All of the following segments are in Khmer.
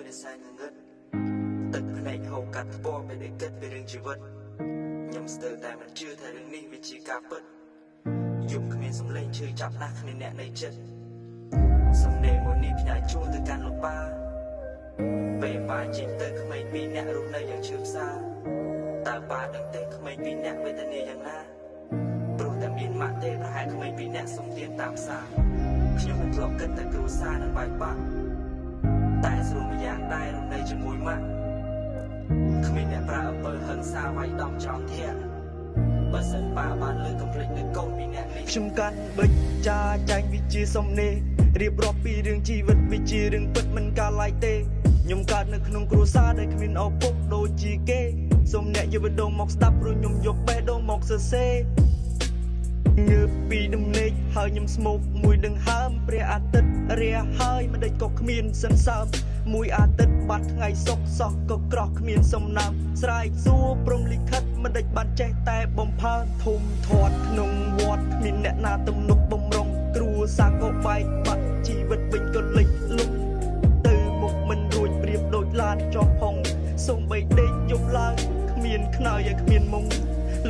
នៅសែនងងឹតទឹកភ្នែកហូរកាត់ថ្ពាល់ពេលដែលគិតពីរឿងជីវិតខ្ញុំស្ទើរតែមិនជឿថារឿងនេះវាជាការពិតយំគ្មានសំឡេងឈឺចាប់ណាស់គ្មានអ្នកនៅចិត្តសំណេរមួយនេះផ្ញើជូនទៅកាន់លោកប៉ាពេលប៉ាចេញទៅក្មេងពីរនាក់រស់នៅយ៉ាងឈឺផ្សាតើប៉ាដឹងទេក្មេងពីរនាក់វេទនាយ៉ាងណាព្រោះតែមានម៉ាក់ទេប្រហែលក្មេងពីរនាក់សុំទានតាមផ្សារខ្ញុំមិនធ្លាប់គិតតែគ្រួសារនឹងបែកបាក់តែស្រួលម្យ៉ាងដែររស់នៅជាមួយម៉ាក់គ្មានអ្នកប្រើអំពើហិង្សាវាយដំច្រំធាក់បើសិនប៉ាបានលើកុំភ្លេចនៅកូនពីរនាក់នេះខ្ញុំកាន់បិចចាចែងវិជាសំណេររៀបរាប់ពីរឿងជីវិតវាជារឿងពិតមិនកាឡៃទេខ្ញុំកើតនៅក្នុងគ្រួសារដែលគ្មានឪពុកដូចជាគេសូមអ្នកយកបេះដូងមកស្ដាប់ព្រោះខ្ញុំយកបេះដូងមកសរសេรงើបពីដំណេកហើយខ្ញុំស្មោកមួយដង្ហើមព្រះអាទិត្យរះហើយមិនដេចក៏គ្មានសិនសើមមួយអាទិត្យបាត់ថ្ងៃសុកសោះក៏ក្រោះគ្មានសំណើមស្រែកសួរព្រំលិខិតមិនដេចបានចេះតែបំផើធំធាត់ក្នុងវត្តគ្មានអ្នកណាទំនុកបំរុងគ្រួសារក៏បែកបាក់ជីវិតវិញក៏លិចលុកទៅមុខមិនរួចប្រៀបដូចឡានចោះផងសូម្បីដេកយប់ឡើងគ្មានខ្នើយឲ្យគ្មានមុង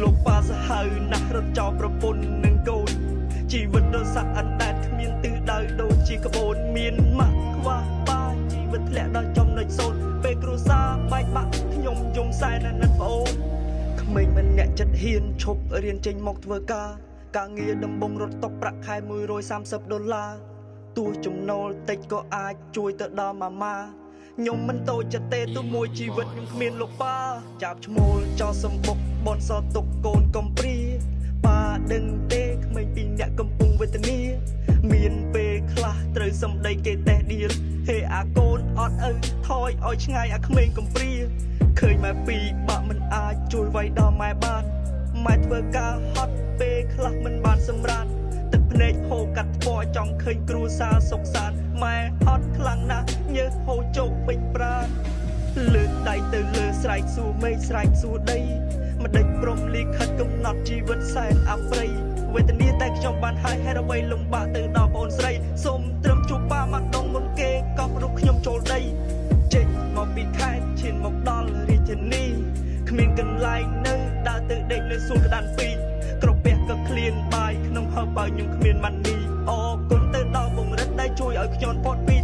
លោកប៉ាសាហាវណាស់រត់ចោលប្រពន្ធនិងកូនជីវិតដូចសត្វអណ្ដែតគ្មានទិសដៅដូចជាក្បូនមានម៉ាក់ខ្វះប៉ាជីវិតធ្លាក់ដល់ចំណុចសូន្យពេលគ្រួសារបែកបាក់ខ្ញុំយំសែនអាណិតប្អូនក្មេងម្នាក់ចិត្តហ៊ានឈប់រៀនចេញមកធ្វើការការងារដំបងរត់តុកប្រាក់ខែ130ដុល្លារទោះចំណូលតិចក៏អាចជួយទៅដល់ម៉ាម៉ាខ្ញុំមិនតូចចិត្តទេទោះមួយជីវិតខ្ញុំគ្មានលោកប៉ាចាប់ឈ្មោលចោលសម្បុកបនសទុកកូនកំព្រាប៉ាដឹងទេក្មេងពីរនាក់កំពុងវេទនាមានពេលខ្លះត្រូវសំដីគេតេះដៀលហេអាកូនអត់ឪថយឲ្យឆ្ងាយអាក្មេងកំព្រាឃើញម៉ែពីរបាក់មិនអាចជួយវាយដល់ម៉ែបានម៉ែធ្វើការហត់ពេលខ្លះមិនបានសម្រានទឹកភ្នែកហូរកាត់ថ្ពាល់ចង់ឃើញគ្រួសារសុខសាន្តម៉ែហត់ខ្លាំងណាស់ញើសហូរជោគពេញប្រាណលើកដៃទៅលើស្រែកសួរមេឃស្រែកសួរដីមិនដេចព្រមលិខិតកំណត់ជីវិតសែនអប្រិយវេទនាតែខ្ញុំបានហើយហេតុអ្វីលំបាកទៅដល់បងស្រីសូមត្រឹមជួបប៉ាម្ដងមុនគេកប់រូបខ្ញុំចូលដីចេញមកពីខេត្តឈានមកដល់រាជធានីគ្មានកន្លែងនៅដើរទៅដេកនៅសួនក្តានពីរក្រពះក៏ឃ្លានបាយក្នុងហៅបើខ្ញុំគ្មានម៉ានីអរគុណទៅដល់បងរិទ្ធដែលជួយឲ្យខ្ញុំផុតពី